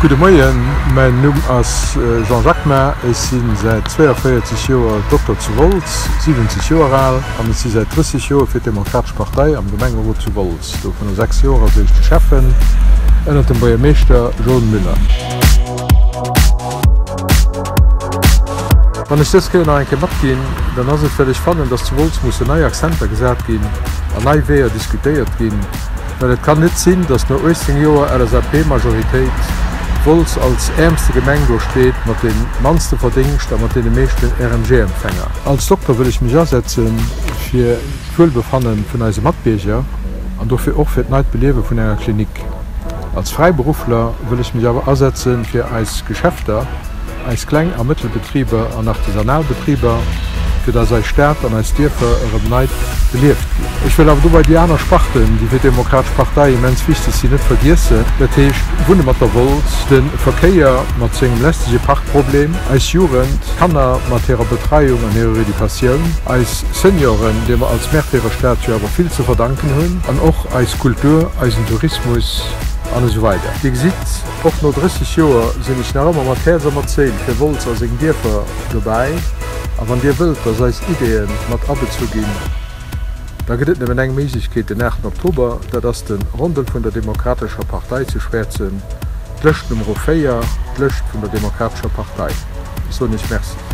Gudde Moien, mäin Numm ass Jean Jacquemin, ech si säit 42 Joer Dokter zu Wolz, 70 Joer al an ech si säit 30 Joer fir d'Demokratesch Partei am Gemengerot zu Wolz, dovunner 6 Joer als éischte Schäffen ënnert dem Buergermeeschter Jean Müller. Wann ech dës Kéier nach eng Kéier matginn, dann ass et well ech fannen, dass zu Wolz mussen nei Akzenter gesat ginn an nei Weeër diskutéiert ginn, well et kann net sinn, dass no 18 Joer LSAP-Majoritéit Wolz als äermste Gemeng do steet mat deem mannste Verdéngscht a mat deene meeschten RMG-Empfänger. Als Dokter wëll ech mech asetze fir d'Wuelbefanne vun eise Matbierger an dofir och fir d'neit Beliewe vun enger Klinik. Als Fräiberuffler wëll ech mech awer asetze fir eis Geschäfter, eis Kleng a Mëttelbetriber an artisanal Betriber, fir dass eis Stad an eis Dierfer erëm nei belieft ginn. Ech wëll awer dobei déi aner Sparten, déi fir d'Demokratesch Partei immens wichteg sinn, net vergiessen, dat heescht Wunne mat der Wolz, de Verkéier mat sengem lästege Parkproblem, eis Jugend, d'Kanner mat hirer Betreiung an hirer Educatioun, eis Senioren, deem mer als Märtyrerstad jo awer vill ze verdanken hunn, an och eis Kultur, eisen Tourismus an esou weider. Dir gesitt, Och no 30 Joer sinn ech nach ëmmer mat Häerz a mat Séil fir Wolz a seng Dierfer dobäi. A wann Dir wëllt, dass eis Ideeën mat abezu ginn, da gëtt et nëmmen eng Méiglechkeet den 8 Oktober, dat ass de Rondel vun der Demokratescher Partei zu schwäerzen, d'Lëscht Numero 4, d'Lëscht vun der Demokratescher Partei. Ech soen Iech Merci.